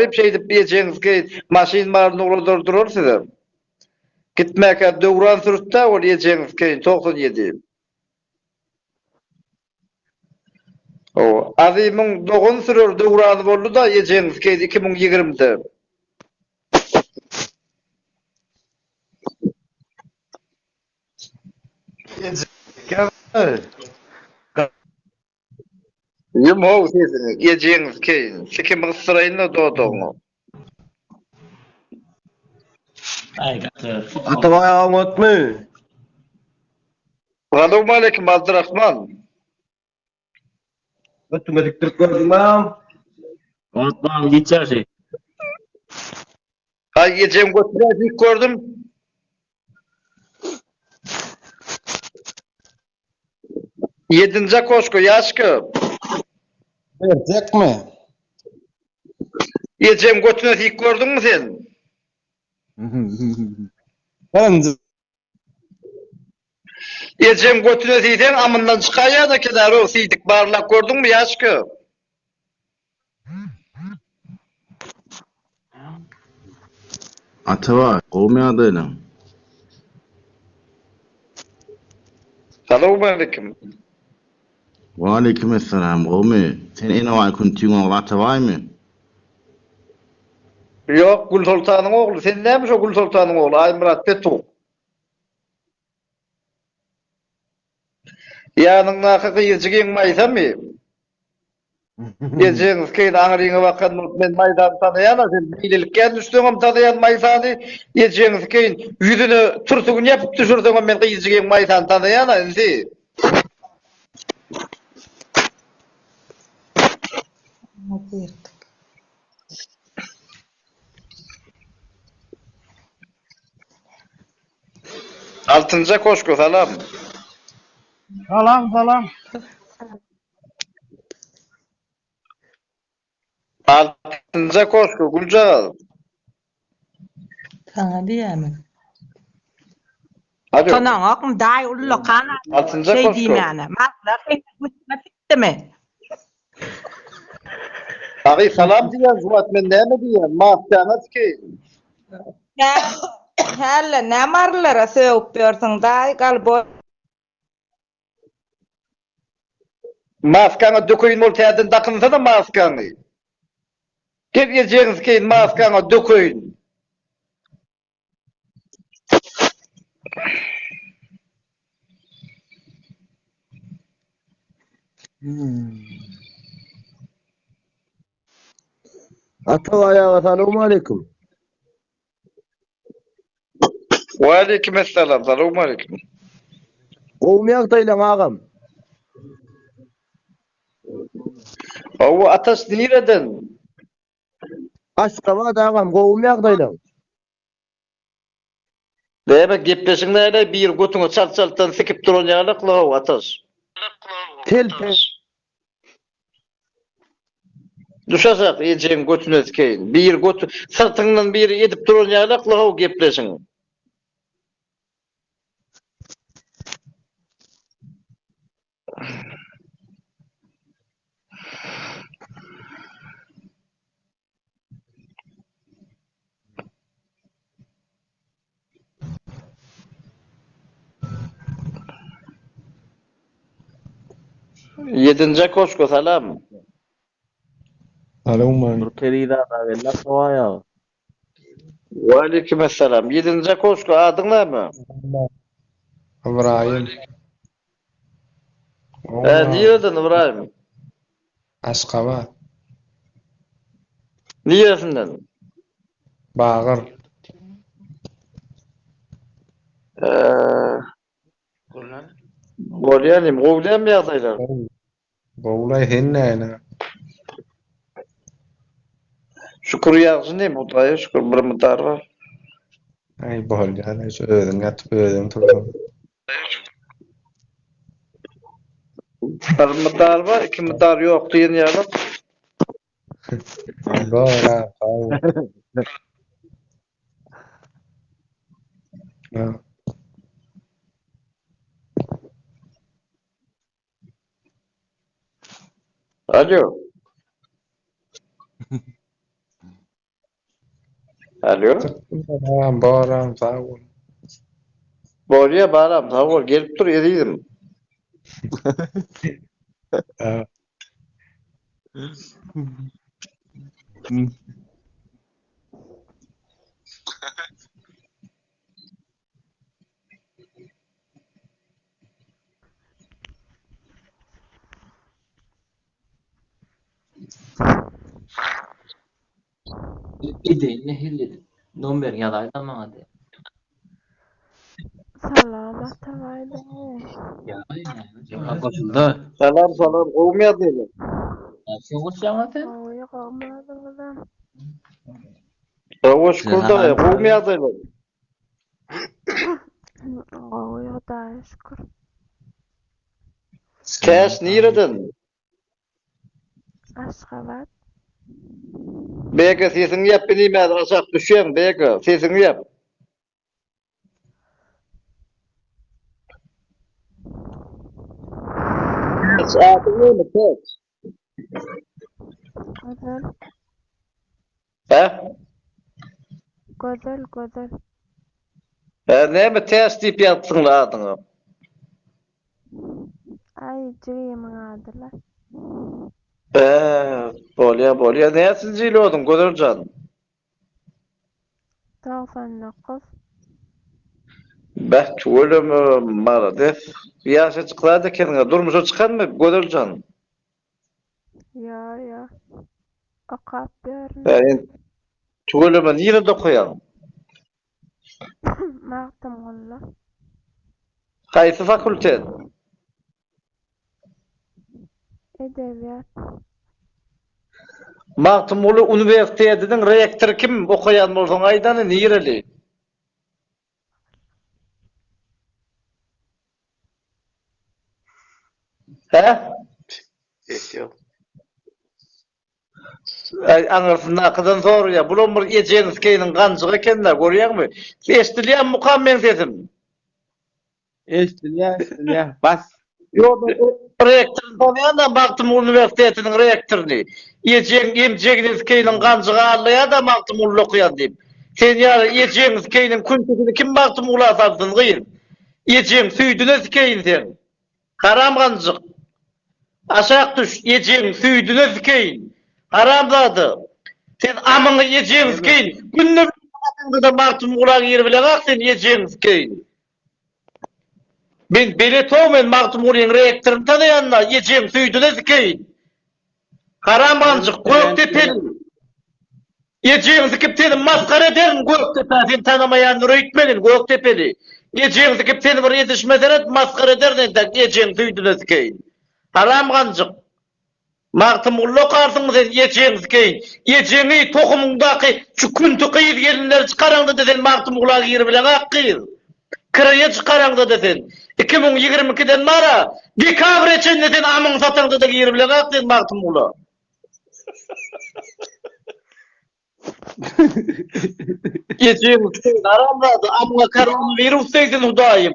Baryp şeýdip ejeňizki maşyn baryny ugradar durar size. Gitmäkä döwran sürüpdä ol ejeňizki 97. Hawa, Azymyň dogan sürer döwrany boldy-da ejeňizki 2020-de. Ýum how sesiňi, ejeňiz keýin. Sikimi gysdyraýyn-da dodagyňa. Atabaý aga oňatmy? Salowmaleýkim Abdyrahman. Götüňe dikdirip gördüňmi agam? Oňatmaň giç ýagşy. Aý ejeň götüne dik gördüm. Ýedinji okoşko ýaşka. Berjekmi? Ejeň götüne sik gördüňmi sen? Birinji Ejeň götüne siýseň amyndan çykaýýan eken-ä siýdik barlap gördüňmi ýaşka? Atabaý, gowumy ýagdaýlaň? Salowmaleýkim. Waleýkim essalam, gowumy? Sen Enebaý Küntiň ogly Atabaýmy? Ýok, Gülsoltanyň ogly. Sen näme şo Gülsoltanyň ogly, Aýmyrat Petuk? Ýanyňdaky gyzjygyň Maýsamy? Ejeňiz keýin aňryňa bakan bolup men Maýsany tanaýan-a sen beýlelikgän düşseňem tanaýan Maýsany ejeňiz keýin ýüzüne türsügini ýapyp düşürseňem men gyzjygyň Maýsany tanaýan-a insi. Altynja koşka salam. Salam salam. Altynja koşka güljagaz. Saňa diýýärmi? Alo. Tanaňokmy daýy ullakan Altynja şeý koşka. diýmäne. Marslar seň götüňe sikdimi? Agy salam diýýän şu wagt men näme diýýän? Maskaňa sikeýin. Hälle nä marylara sögüp ýörsüň daýy galboý. Maskaňa dökeýin bol täzeden dakynsana maskaňy. Gel ejeňi sikeýin maskaňa dökeýin. Atabaý aga salowmaleýkim. Waleýkim essalam, salowmaleýkim. Gowumy ýagdaýlaň agam? Hawa, Ataş nireden? Aşgabat agam, gowumy ýagdaýlaň? Näme gepleşiň näle bir götüňe çalt çaltdan sikip duran ýalakla how Ataş. Telpe. Düş aşak ejeň götüne sikeýin. Bir göt syrtyňdan biri edip duran ýalakla how gepleşiň. Ýedinji okoşko salam. Salowmaleýkim. Bir perizada geldi Atabaý aga. Waleýkim essalam. Ýedinji okoşko adyň näme? Ybraýym. Hä, nireden Ybraýym? Aşgabat. Niresinden? Bagyr. Bolýa inim, gowy dälmi ýagdaýlar? Gowulaý sen näle? Şükür ýagşy inim, Hudaýa şükür bir mydar bar. Aý bolýa şu özüň ýatyp özüň tursaň. Bir mydar bar, iki mydar ýok diýen ýaly. Bor a, sag bol. Alo. Alo. Salam, baram, sag bol. Bolýa baram, sag bol, gelip dur ezizim. Ha. Edeýin nähili edip. Nomeriňi ýazaýda maňa de. Salam Atabaý daýy. Ýa goşulda. Salam salam, gowumy ýagdaýlar? Sen goşýaňa sen? Gowy gowmy özüňizem? Gowy şükür daýy, gowumy ýagdaýlar? Gowy Hudaýa şükür. Täç nireden? Aşgabat. Beka sesiňi ýap inim häzir aşak düşýäň Beka sesiňi ýap. Täç adyň näme Täç? Gözel. Hä? Gözel gözel. Hä näme Täç diýip ýazypsyňla adyňa? Aý jigimiň adyla. Hä bolýa bolýa näçinji ýyl özüň Gözel jan? 99. Beh tüweleme malades. Ýaşajyk zat ekeniňä durmuşa çykanmy Gözel jan? Ýo ýo. Okap ýörün. Hä tüweleme nirede okaýaň? Magtymgulla. Haýsy fakultet? Edebiýat. Magtymguly uniwersitetiniň rektory kim okaýan bolsaň aýdany nireli? Hä? Ses ýok. Aý aňyrsyndakydan soraýa. Bulam bir ejeňskeýniň ganjygy eken-dä, görýäňmi? Eşdilýämi mukam meň sesim? Eşdilýär, eşdilýär. Bas. Ýok, men rektoryny tanaýan-da, Magtymguly uniwersitetiniň rektoryny. Ejeň emjeginiskeýniň ganjygy allaýa-da Magtymgulyda okaýan diýip. Sen ýaly ejeňskeýniň küntüsini kim Magtymgula salsyn, gyz? Ejeň süýdüne sikeýin seň. Haram ganjyk. Aşak düş, ejeň süýdüne sikeýin. Haramzada. Sen amyňy ejeň sikeýin. Günde bir gatyňda-da Magtymgula giribileňak sen ejeň sikeýin. Men belet-ow men Magtymgulyň rektoryny tanaýan-da ejeň süýdüne sikeýin. Haram ganjyk, Gökdepeli. Ejeňi sikip seni masgara ederin Gökdepä seni tanamaýandyr öýtmegin Gökdepeli. Ejeňi sikip seni bir edişime seret masgara ederin entäk ejeň süýdüne sikeýin. Haram ganjyk. Magtymguly okarsyňmy sen ejeňi sikeýin. Ejeňi tohumyňdaky şu künti gyz gelinleri çykaraňda-da sen Magtymgula giribileňak gyz. Kireýe çykaraňda-da sen. 2022-den bara dekabra çenli sen amyňy sataňda-da giribileňak sen Magtymgula. Ejeňi sikeýin haramzada amyňa koronawirus degsin hudaýym.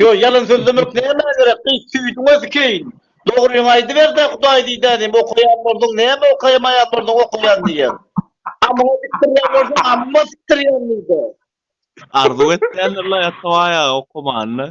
Ýo, ýalan sözlemek nämä gerek, gyz süýdüňe sikeýin. Dogryňy aýdyber-dä Hudaý diýdänim, okaýan bolsaň näme okaýamaýan bolsaň okaýan diýýäň. Amyňa sikdirýän bolsaň amyma sikdirýän diýdä. Arzuw etýändir-la ýatabaý aga okamanyny.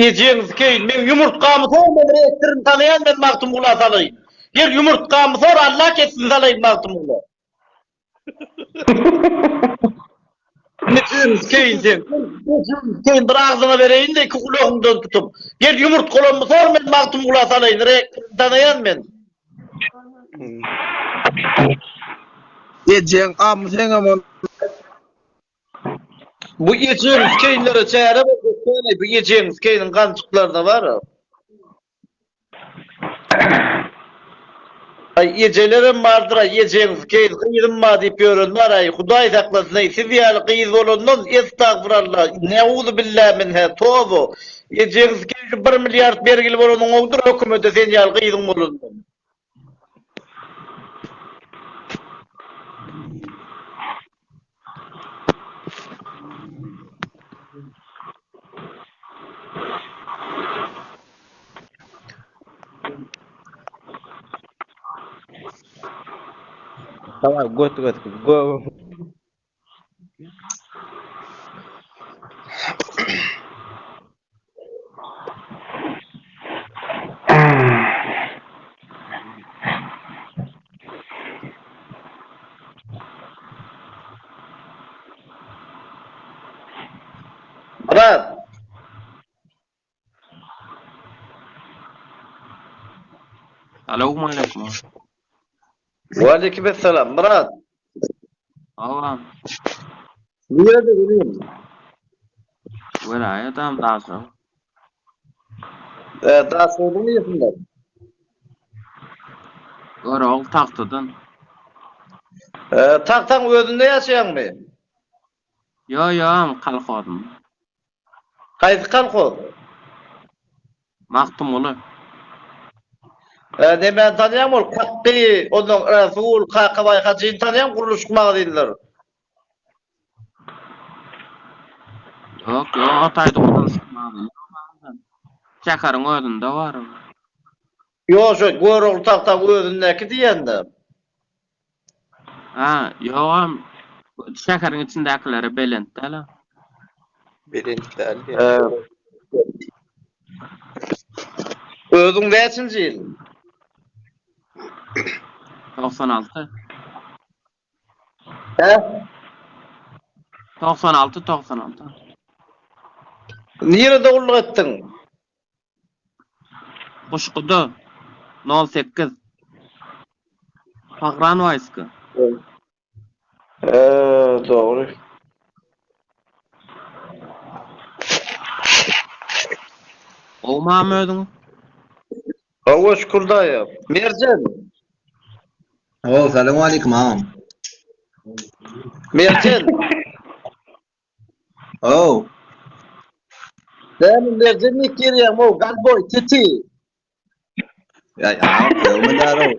Ejeňi sikeýin, meň ýumurtgamy sor men rektoryny tanaýan men Magtymgula salaýyn. Gel ýumurtgamy sor Allah kessin salaýyn Magtymgula. Ejeňi sikeýin sen. Ejeňi sikeýin bir agzyňa bereýin-de iki gulagyňdan tutup. Gel ýumurtgalammy sor men Magtymgula salaýyn rektoryny tanaýan men. Ejeň amy seňem ol. Bu ejeňi sikeýinlere çäre boljak däl-eý bu ejeňi sikeýiniň ganjyklaryna bar-a. Aý ejelerem bardyr-aý ejeň sikeýin gyzym bar diýip ýören bar-aý Hudaý saklasyn-eý siz ýaly gyz bolandan estagfuralla neuzu billä minhä toba ejeň sikeýin şu bir milliard bergili bolanyň gowudyr hökümete sen ýaly gyzyň bolandan. Atabaý göt göt gö. Myrat. Salowmaleýkum. Waleýkim essalam. Myrat. Hawa. Nirede inim? Welaýat am Daşoguz. E, Daşoguzyň niresinde? Görogly tagtadan. E, tagtaň özünde ýaşaýaňmy? Ýo ýo am kolhozynda. Haýsy kolhoz? Magtymguly. E, nemäni tanýaň ol Kakgy, ondan Resul, Kakabaý Hajyny tanýaň gurluşyk magazinler. Ýok, ýok, o taýda gurluşyk magazini ýok agam. Şäheriň özünde bar ol. Ýok, şo Görogly tagtaň özündäki diýende. Ha, ýogam şäheriň içindäkileri belent däl-a. Belent däl diýýär. Özüň näçinji ýyl? 96. Hä? 96, 96. Nirede gulluk etdiň? Guşguda, nol sekiz. Pogran waýska. He, dogry. Gowmam özüň? Hawa şükür daýy. Merjen. Hawa, salam aleýkum agam. Merjen. Haw. Näme Merjen diýip girýäň o galboý titi. Ýa agam, görmedärow.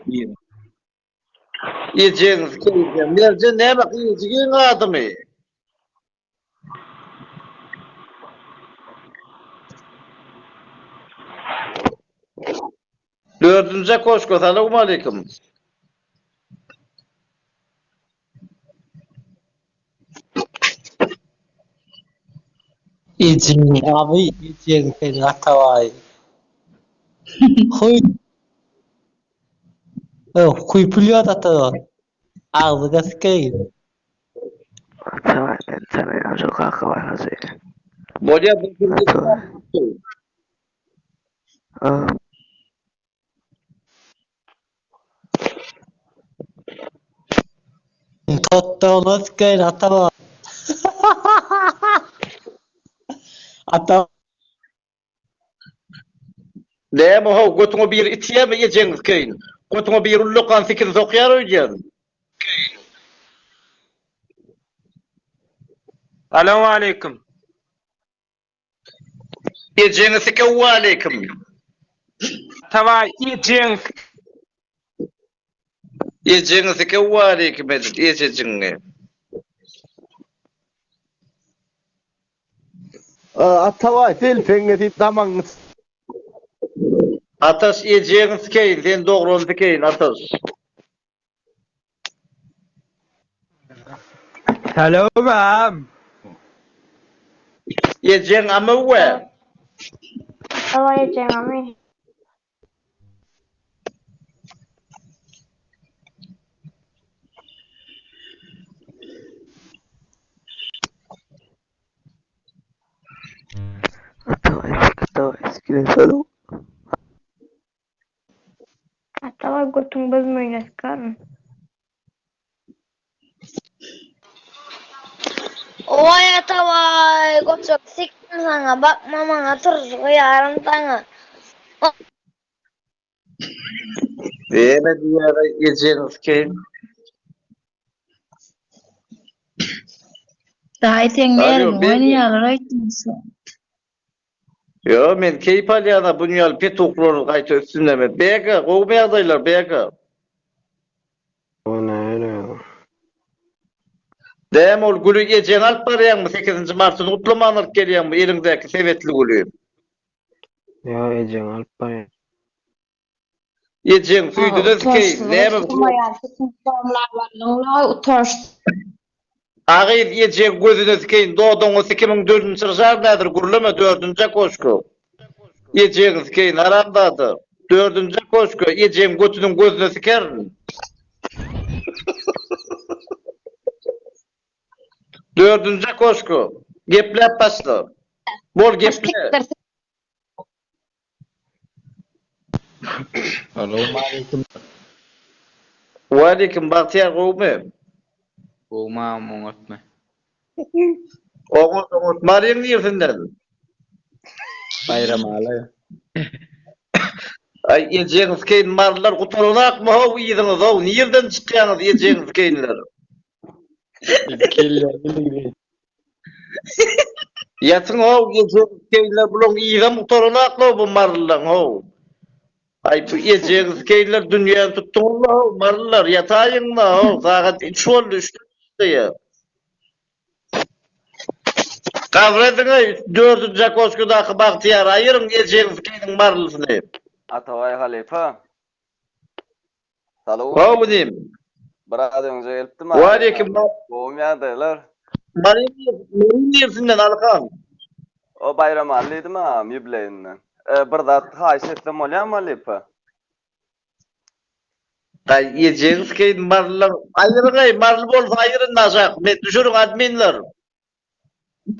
Ejeňiz keýpem. Merjen näme gyjygyň adymy? Dördünji koşka salowmaleýkim. Ejeň aby ejeň seniň Atabaý. Huy. Huy pul ýok Atabaý. Agzyňa sikeýin. Atabaý men tanaýan şo Kakabaý hajy. Bolýa bir gün Atabaý. Ha. Totdoguna sikeýin Atabaý. Ata Näme how götüňe biri itýämi ejeňi sikeýin. Götüňe biri ullakan sikini sokýar öýdýän. Salowmaleýkim. Ejeňi sikewwaleýkim. Atabaý ejeň Ejeňi sikewwaleýkim edil ejejiňi. Atabaý selpeňňe diýip damagyňy Ataş ejeňi sikeýin sen dograny sikeýin Ataş. Salowmam. Ejeň amy we. Atabaý ejeň amy. Atabaý Atabaý sikine salam. Atabaý götüň büzmeýine sykaryn. Oý Atabaý goçak sikdim saňa bakma maňa turşy gyýaryn saňa. Näme diýýär ejeňi sikeýin. Daýy seň Alo, nerwiň Begi. oýnaýarlar öýtdüňmi? Ýo, men keýp alýan-a bu ýaly petuhlar gaýta üstündeme. Bega, gowumy ýagdaýlar, Bega? O näle? Däm ol güli ejeňe alyp barýaňmy, sekizinji martyny gutlaman alyp gelýäňmi eliňdäki sebetli güli? Ýo, ejeňe alyp barýan. Ejeň süýdüne sikeýin. Näme bu? Utançsyz. Agyz ejeň gözüne sikeýin. Dodagyňa sikimiň dölüni çyrşar nädir gürleme dördünji okoşka. Ejeňi sikeýin haramzada. Dördünji okoşka ejeň götüniň gözüne sikerin. Dördünji okoşka. Gepläp başla. Bol geple. Salowmaleýkim. Waleýkim Bagtyýar gowumy? Gowmy agam oňatmy? Oňat oňat. Maryň niresinden? Baýramaly. Aý ejeňiz keýin marylar gutaranakmy how yzyňyz how nirden çykýaňyz ejeňiz keýinler? Kelle biligli. Ýatyň how ejeňiz keýinler bulaň yzam gutaranakmy bu marylaň how. Aý bu ejeňiz keýinler dünýäni tutduňyzla how marylar ýataýyňla how sagat üç boldy üçden geçdi. Gabr ediň-eý, dördünji okoşkadaky Bagtyýary aýyryň, ejeňiz keýiniň marylysyny. Atabaý halypa. Salam. Haw inim. Biraz öňje gelipdim. Waleýkim. Gowumy ýagdaýlar? Mary niresinden Alyhan? O Baýramaly diýdim agam ýübleýinden. Bir zat haýyş etsem bolýarmy halypa? Gaý ejeňiz keýin marylar aýyryňaý maryly bolsa aýyryn aşak men düşüriň adminler.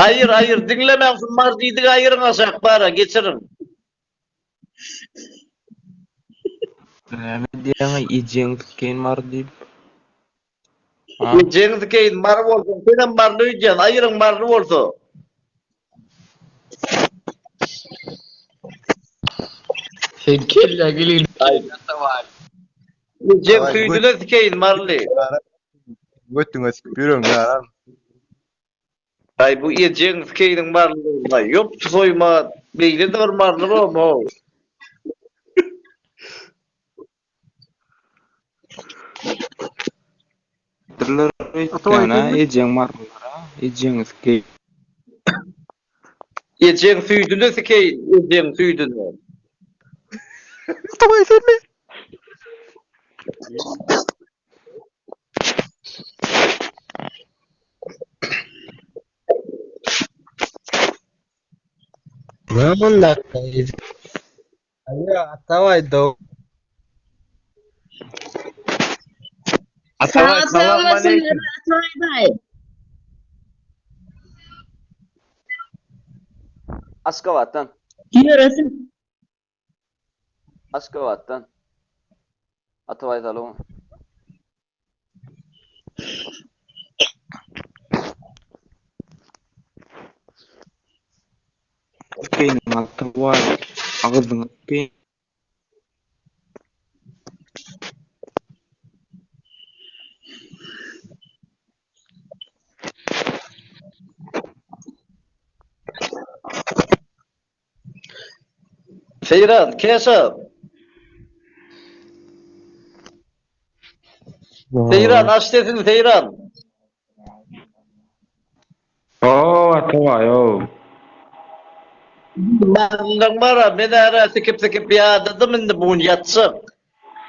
Aýyr aýyr diňlemäň şu mary diýdigi aýyryň aşak bara geçiriň. Näme diýýäň ejeň sikeýin mary diýip. Ejeň sikeýin mary bolsaň senem maryly öýdýän aýyryň maryly bolsa. Sen kellä gelin. Ejeň süýdüne sikeýin maryly. Götüňe sikip ýüregiňi ýarar. Aý bu ejeň sikeýiniň marylygyna ýok soýma beýle-de bir maryly bormy how. Dirler öýtýän-ä ejeň marylydyr-a ejeňi sikeýin. Ejeň süýdüne sikeýin ejeň süýdüne. Atabaý senmi? Näme boldy Atabaý? Alýo Atabaý do. Atabaý salam aleýkum. Aşgabatdan. Ýöresin. Aşgabatdan. Atabaý salam. Sikeýin Atabaý agzyňy sikeýin. Seýran, Keşa. Seýran, aç sesini Seýran. Oo Atabaý oo. Marylyň bara, men ära sikip-sikip ýadadym indi bu gün ýatjak.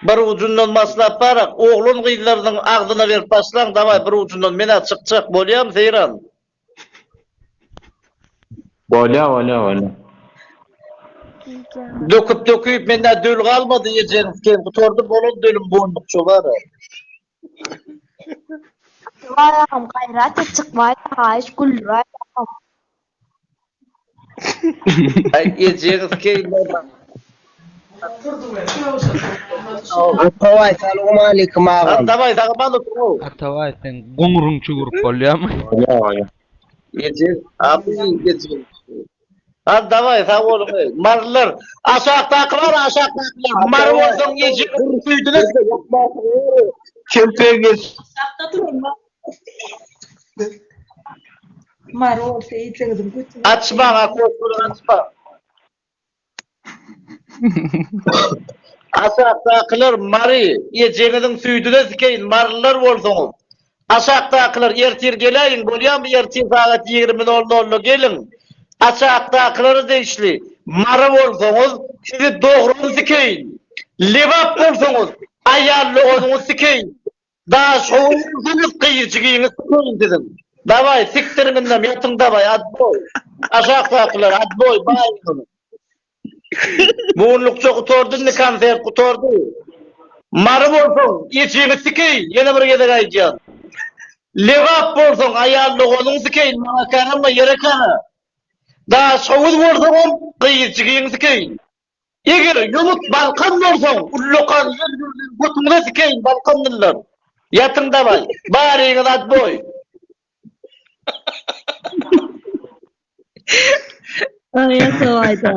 Bir ujundan başlap barak, oglan gyzlarynyň agzyna berip başlaň dawaý bir ujundan men-ä çykjak bolýamy Seýran? Bolýa bolýa bolýa. Döküp döküp mende döl galmady ejeňiz kem gutardy bolan dölüm bondukça bar. Waý agam gaýrat et çykmaý haýyş güldüraý agam. Aý ejeňiz keýin Atabaý salowmaleýkim agam. Daway sag aman otuň. Atabaý sen goňruň çüwürip bolýamy? Bolýa bolýa. Eje abi eje. Hadi daway sag boluň. Marylar aşakdakylar aşakdakylar mary bolsaň ejeňiň süýdüne Kelpegiňi Aşakda duran Mary bolsa ejeňiziň götüne. Açmaň akoşkalary açmaň. Aşakdakylar Mary, ejeňiziň süýdüne sikeýin, marylylar bolsaňyz. Aşakdakylar ertir geläýiň, bolýamy ertir sagat 20 nol nolda geliň. Aşakdakylara degişli Mary bolsaňyz, sizi dogran sikeýin. Lebap bolsaňyz, aýal doganyňyzy sikeýin. Daşoguz bolsaňyz, gyzjygyňyzy sikeýin siziň. Dawaý, sikdiriň indem, ýatyň dawaý, adboý. Aşakdakylar, adboý, baý. Bunlukça gutardy indi konsert gutardy. Mary bolsaň, ejeňi sikeýin, ýene bir gezek aýdýan. Lebap bolsaň, aýal doganyňy sikeýin, maňa garama, ýere gara. Daşhowuz bolsaňam, gyzjygyňy sikeýin. Eger ýomut Balkan bolsaň, ullakan ýer ýüzüni götüňize sikeýin, balkanlylar. Ýatyň dawaý. Baryňyz adboý. Ay Atabay da.